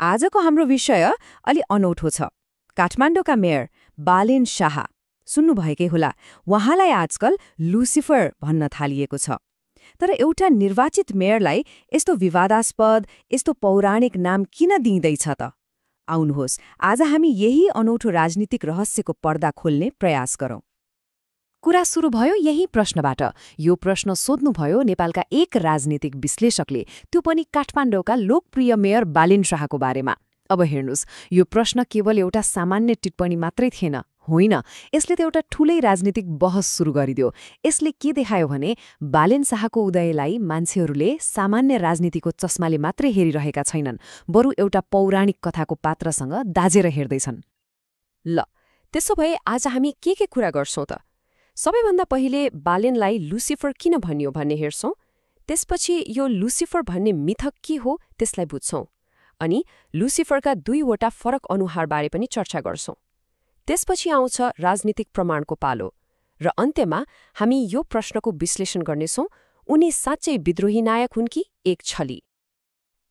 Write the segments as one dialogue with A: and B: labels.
A: आजको हाम्रो विषय अलि अनौठो छ। काठमाडौँका मेयर बालेन शाह, सुन्नुभएकै होला, उहाँलाई आजकल लुसिफर भन्न थालिएको छ। तर एउटा निर्वाचित मेयरलाई यस्तो विवादास्पद, यस्तो पौराणिक नाम किन दिइँदैछ त? आउनुहोस्, आज हामी यही अनौठो राजनीतिक रहस्यको पर्दा खोल्ने प्रयास गरौँ। कुरा सुरु भयो यही प्रश्नबाट। यो प्रश्न सोध्नुभयो नेपालका एक राजनीतिक विश्लेषकले, त्यो पनि काठमाडौँका लोकप्रिय मेयर बालेन शाहको बारेमा। अब हेर्नुस्, यो प्रश्न केवल एउटा सामान्य टिप्पणी मात्रै थिएन, होइन, यसले त एउटा ठूलै राजनीतिक बहस सुरु गरिदियो। यसले के देखायो भने बालेन शाहको उदयलाई मान्छेहरूले सामान्य राजनीतिको चस्माले मात्रै हेरिरहेका छैनन्, बरु एउटा पौराणिक कथाको पात्रसँग दाजेर हेर्दैछन्। ल, त्यसो भए आज हामी के कुरा गर्छौं त? सबैभन्दा पहिले बालेनलाई लुसिफर किन भनियो भन्ने हेर्छौं। त्यसपछि यो लुसिफर भन्ने मिथक के हो त्यसलाई बुझ्छौं। अनि लुसिफरका दुईवटा फरक अनुहारबारे पनि चर्चा गर्छौं। त्यसपछि आउँछ राजनीतिक प्रमाणको पालो, र अन्त्यमा हामी यो प्रश्नको विश्लेषण गर्नेछौं, उनी साँच्चै विद्रोही नायक हुन् कि एक छली?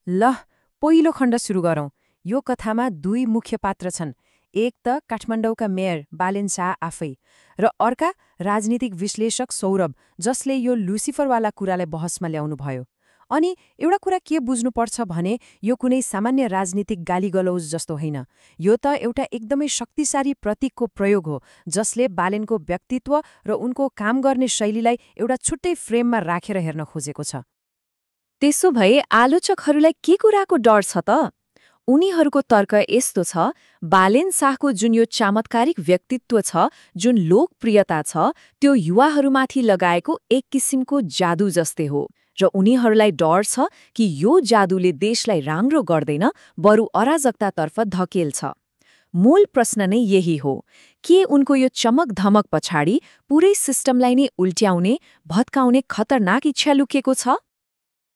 A: ल, पहिलो खण्ड सुरु गरौं। यो कथामा दुई मुख्य पात्र छन्। एक त काठमाडौँका मेयर बालेन शाह आफै, र अर्का राजनीतिक विश्लेषक सौरभ, जसले यो लुसिफरवाला कुरालाई बहसमा ल्याउनुभयो। अनि एउटा कुरा के बुझ्नुपर्छ भने यो कुनै सामान्य राजनीतिक गालीगलौज जस्तो होइन। यो त एउटा एकदमै शक्तिशाली प्रतीकको प्रयोग हो, जसले बालेनको व्यक्तित्व र उनको काम गर्ने शैलीलाई एउटा छुट्टै फ्रेममा राखेर हेर्न खोजेको छ। त्यसो भए आलोचकहरूलाई के कुराको डर छ त? उनीहरूको तर्क यस्तो छ, बालेन शाहको जुन यो चमत्कारिक व्यक्तित्व छ, जुन लोकप्रियता छ, त्यो युवाहरूमाथि लगाएको एक किसिमको जादु जस्तै हो, र उनीहरूलाई डर छ कि यो जादुले देशलाई राम्रो गर्दैन, बरु अराजकतातर्फ धकेल्छ। मूल प्रश्न नै यही हो, के उनको यो चमक धमक पछाडि पुरै सिस्टमलाई नै उल्ट्याउने, भत्काउने खतरनाक इच्छा लुकेको छ?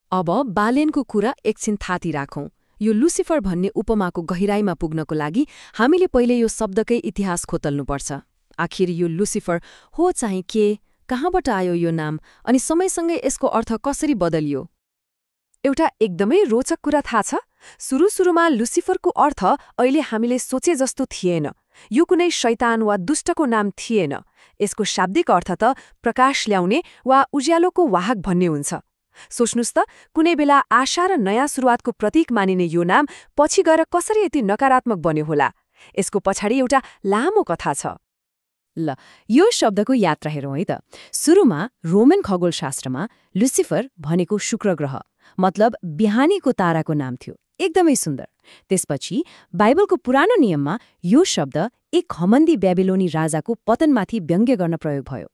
A: अब बालेनको कुरा एकछिन थाती राखौं। यो लुसिफर भन्ने उपमाको गहिराईमा पुग्नको लागि हामीले पहिले यो शब्दकै इतिहास खोतल्नुपर्छ। आखिर यो लुसिफर हो चाहिँ के? कहाँबाट आयो यो नाम? अनि समयसँगै यसको अर्थ कसरी बदलियो? एउटा एकदमै रोचक कुरा थाहा छ? सुरुमा लुसिफरको अर्थ अहिले हामीले सोचे जस्तो थिएन। यो कुनै शैतान वा दुष्टको नाम थिएन। यसको शाब्दिक अर्थ त प्रकाश ल्याउने वा उज्यालोको वाहक भन्ने हुन्छ। सोच्नुस् त, कुनै बेला आशा र नयाँ सुरुवातको प्रतीक मानिने यो नाम पछि गएर कसरी यति नकारात्मक बन्यो होला? यसको पछाडि एउटा लामो कथा छ। ल, यो शब्दको यात्रा हेरौँ है त। सुरुमा रोमन खगोलशास्त्रमा लुसिफर भनेको शुक्र ग्रह, मतलब बिहानीको ताराको नाम थियो। एकदमै सुन्दर। त्यसपछि बाइबलको पुरानो नियममा यो शब्द एक घमण्डी बेबिलोनी राजाको पतनमाथि व्यङ्ग्य गर्न प्रयोग भयो।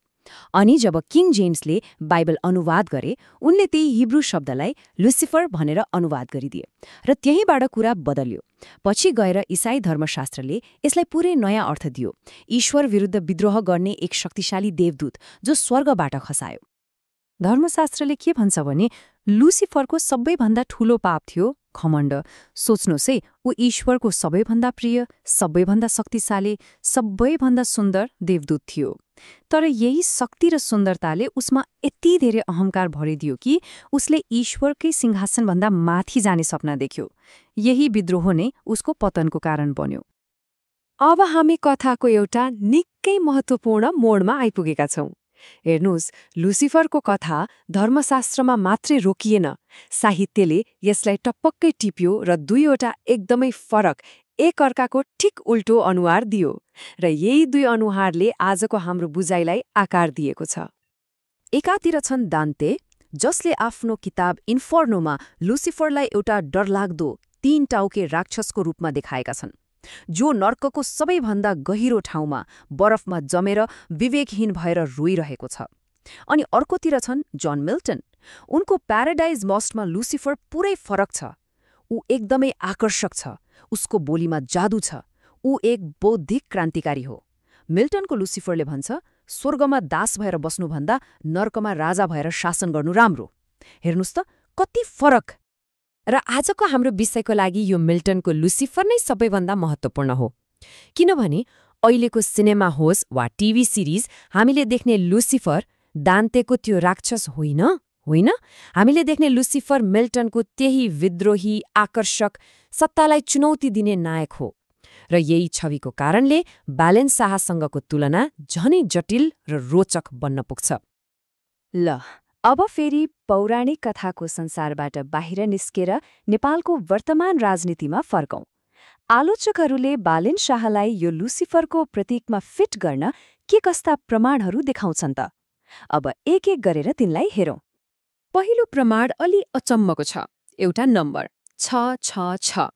A: अनि जब किङ जेम्सले बाइबल अनुवाद गरे, उनले त्यही हिब्रू शब्दलाई लुसिफर भनेर अनुवाद गरिदिए, र त्यहीँबाट कुरा बदल्यो। पछि गएर इसाई धर्मशास्त्रले यसलाई पुरै नयाँ अर्थ दियो, ईश्वर विरुद्ध विद्रोह गर्ने एक शक्तिशाली देवदूत जो स्वर्गबाट खसायो। धर्मशास्त्रले के भन्छ भने लुसिफरको सबैभन्दा ठूलो पाप थियो घमण्ड। सोच्नुहोस् है, ऊ ईश्वरको सबैभन्दा प्रिय, सबैभन्दा शक्तिशाली, सबैभन्दा सुन्दर देवदूत थियो। तर यही शक्ति र सुन्दरताले उसमा यति धेरै अहंकार भरिदियो कि उसले ईश्वरकै सिंहासनभन्दा माथि जाने सपना देख्यो। यही विद्रोह नै उसको पतनको कारण बन्यो। अब हामी कथाको एउटा निकै महत्त्वपूर्ण मोडमा आइपुगेका छौं। हेर्नुस्, लुसिफरको कथा धर्मशास्त्रमा मात्रै रोकिएन। साहित्यले यसलाई टपक्कै टिप्यो र दुईवटा एकदमै फरक, एक अर्काको ठिक उल्टो अनुहार दियो, र यही दुई अनुहारले आजको हाम्रो बुझाइलाई आकार दिएको छ। एकातिर छन् दान्ते, जसले आफ्नो किताब इन्फर्नोमा लुसिफरलाई एउटा डरलाग्दो तीन टाउके राक्षसको रूपमा देखाएका छन्, जो नर्कको सबैभन्दा गहिरो ठाउँमा बरफमा जमेर विवेकहीन भएर रोइरहेको छ। अनि अर्कोतिर छन् जन मिल्टन। उनको प्याराडाइज लस्टमा लुसिफर पुरै फरक छ। ऊ एकदमै आकर्षक छ, उसको बोलीमा जादु छ, ऊ एक बौद्धिक क्रान्तिकारी हो। मिल्टनको लुसिफरले भन्छ, स्वर्गमा दास भएर बस्नुभन्दा नर्कमा राजा भएर शासन गर्नु राम्रो। हेर्नुस् त, कति फरक! र आजको हाम्रो विषयको लागि यो मिल्टनको लुसिफर नै सबैभन्दा महत्त्वपूर्ण हो, किनभने अहिलेको सिनेमा होस् वा टिभी सिरिज हामीले देख्ने लुसिफर दान्तेको त्यो राक्षस होइन,
B: होइन, हामीले देख्ने लुसिफर मिल्टनको त्यही विद्रोही, आकर्षक, सत्तालाई चुनौती दिने नायक हो। र यही छविको कारणले बालेन शाहसँगको तुलना झनै जटिल र रोचक बन्न पुग्छ।
A: ल अब फेरि पौराणिक कथाको संसारबाट बाहिर निस्केर नेपालको वर्तमान राजनीतिमा फर्कौं। आलोचकहरूले बालेन शाहलाई यो लुसिफरको प्रतीकमा फिट गर्न के कस्ता प्रमाणहरू देखाउँछन् त? अब एक एक गरेर तिनलाई हेरौं।
B: पहिलो प्रमाण अलि अचम्मको छ, एउटा नम्बर 666।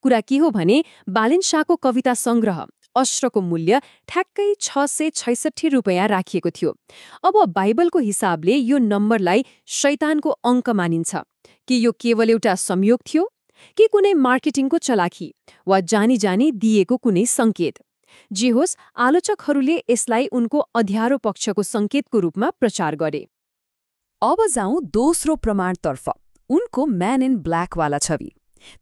B: कुरा के हो भने बालेन शाहको कविता संग्रह अस्त्रको मूल्य ठ्याक्कै 666 रुपैयाँ राखिएको थियो। अब बाइबलको हिसाबले यो नम्बरलाई शैतानको अङ्क मानिन्छ। कि यो केवल एउटा संयोग थियो कि कुनै मार्केटिङको चलाखी वा जानी जानी दिएको कुनै सङ्केत? जे होस्, आलोचकहरूले यसलाई उनको अध्यारो पक्षको सङ्केतको रूपमा प्रचार गरे।
A: अब जाउँ दोस्रो प्रमाणतर्फ, उनको म्यान इन ब्ल्याकवाला छवि।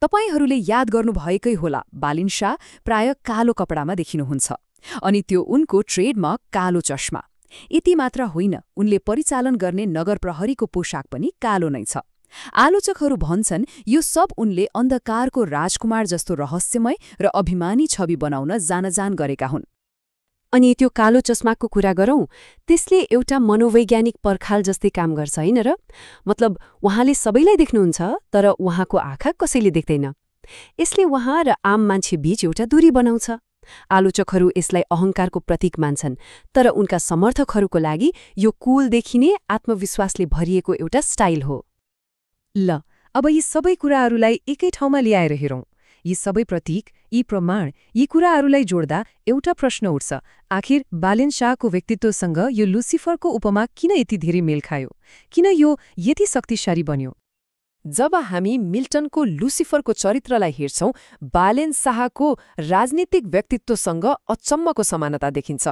A: तपाईहरूले याद गर्नुभएकै होला, बालेन शाह प्राय कालो कपडामा देखिनुहुन्छ, अनि त्यो उनको ट्रेडमार्क कालो चस्मा। यति मात्र होइन, उनले परिचालन गर्ने नगर प्रहरीको पोशाक पनि कालो नै छ। आलोचकहरू भन्छन् यो सब उनले अन्धकारको राजकुमार जस्तो रहस्यमय र अभिमानी छवि बनाउन जानजान गरेका हुन्।
B: अनि त्यो कालो चस्माको कुरा गरौँ, त्यसले एउटा मनोवैज्ञानिक पर्खाल जस्तै काम गर्छ, होइन र? मतलब उहाँले सबैलाई देख्नुहुन्छ, तर उहाँको आँखा कसैले देख्दैन। यसले उहाँ र आम मान्छे बीच एउटा दूरी बनाउँछ। आलोचकहरू यसलाई अहङ्कारको प्रतीक मान्छन्, तर उनका समर्थकहरूको लागि यो कूल देखिने, आत्मविश्वासले भरिएको एउटा स्टाइल हो।
A: ल अब यी सबै कुराहरूलाई एकै ठाउँमा ल्याएर हेरौँ। यी सबै प्रतीक, यी प्रमाण, यी कुराहरूलाई जोड्दा एउटा प्रश्न उठ्छ, आखिर बालेन शाहको व्यक्तित्वसँग यो लुसिफरको उपमा किन यति धेरै मेल खायो? किन यो यति शक्तिशाली बन्यो?
B: जब हामी मिल्टनको लुसिफरको चरित्रलाई हेर्छौं, बालेन शाहको राजनीतिक व्यक्तित्वसँग अचम्मको समानता देखिन्छ।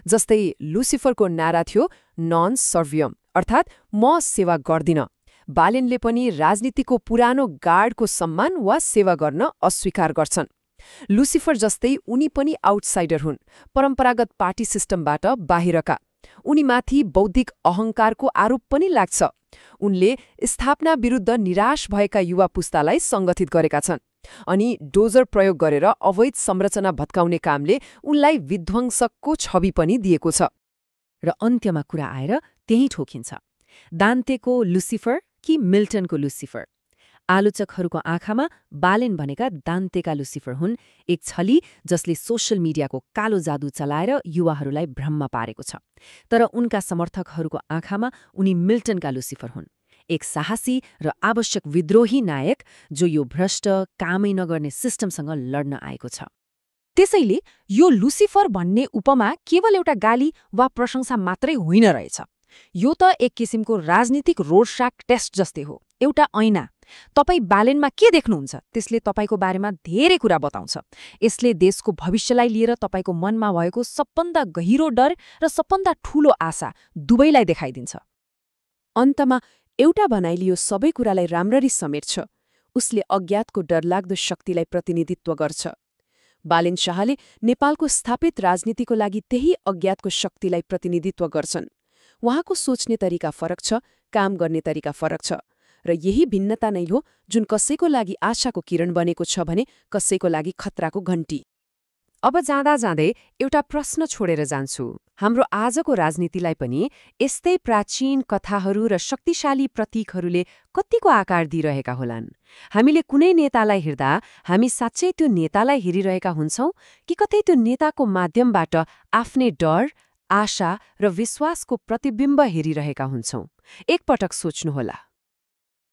B: जस्तै लुसिफरको नारा थियो नन सर्भियम, अर्थात् म सेवा गर्दिन। बालेनले पनि राजनीतिको पुरानो गार्डको सम्मान वा सेवा गर्न अस्वीकार गर्छन्। लुसिफर जस्तै उनी पनि आउटसाइडर हुन्, परम्परागत पार्टी सिस्टमबाट बाहिरका। उनीमाथि बौद्धिक अहङ्कारको आरोप पनि लाग्छ। उनले स्थापना विरुद्ध निराश भएका युवा पुस्तालाई सङ्गठित गरेका छन्, अनि डोजर प्रयोग गरेर अवैध संरचना भत्काउने कामले उनलाई विध्वंसकको छवि पनि दिएको छ।
A: र अन्त्यमा कुरा आएर त्यही ठोकिन्छ, दान्तेको लुसिफर कि मिल्टनको लुसिफर? आलोचकहरूको आँखामा बालेन भनेका दान्तेका लुसिफर हुन्, एक छली जसले सोशल मिडियाको कालो जादु चलाएर युवाहरूलाई भ्रममा पारेको छ। तर उनका समर्थकहरूको आँखामा उनी मिल्टनका लुसिफर हुन्, एक साहसी र आवश्यक विद्रोही नायक जो यो भ्रष्ट, कामै नगर्ने सिस्टमसँग लड्न आएको छ।
B: त्यसैले यो लुसिफर भन्ने उपमा केवल एउटा गाली वा प्रशंसा मात्रै होइन रहेछ। यो त एक किसिमको राजनीतिक रोडशाक टेस्ट जस्तै हो, एउटा ऐना। तपाईँ बालेनमा के देख्नुहुन्छ त्यसले तपाईँको बारेमा धेरै कुरा बताउँछ। यसले देशको भविष्यलाई लिएर तपाईँको मनमा भएको सबभन्दा गहिरो डर र सबभन्दा ठूलो आशा दुवैलाई देखाइदिन्छ।
C: अन्तमा एउटा भनाइले यो सबै कुरालाई राम्ररी समेट्छ। उसले अज्ञातको डरलाग्दो शक्तिलाई प्रतिनिधित्व गर्छ। बालेन शाहले नेपालको स्थापित राजनीतिको लागि त्यही अज्ञातको शक्तिलाई प्रतिनिधित्व गर्छन्। उहाँको सोच्ने तरिका फरक छ, काम गर्ने तरिका फरक छ, र यही भिन्नता नै हो जुन कसैको लागि आशाको किरण बनेको छ भने कसैको लागि खतराको घण्टी।
B: अब जाँदा जाँदै एउटा प्रश्न छोडेर जान्छु, हाम्रो आजको राजनीतिलाई पनि यस्तै प्राचीन कथाहरू र शक्तिशाली प्रतीकहरूले कतिको आकार दिइरहेका होलान्? हामीले कुनै नेतालाई हेर्दा हामी साँच्चै त्यो नेतालाई हेरिरहेका हुन्छौँ कि कतै त्यो नेताको माध्यमबाट आफ्नै डर, आशा र विश्वासको प्रतिबिम्ब हेरिरहेका हुन्छौँ? एकपटक सोच्नुहोला।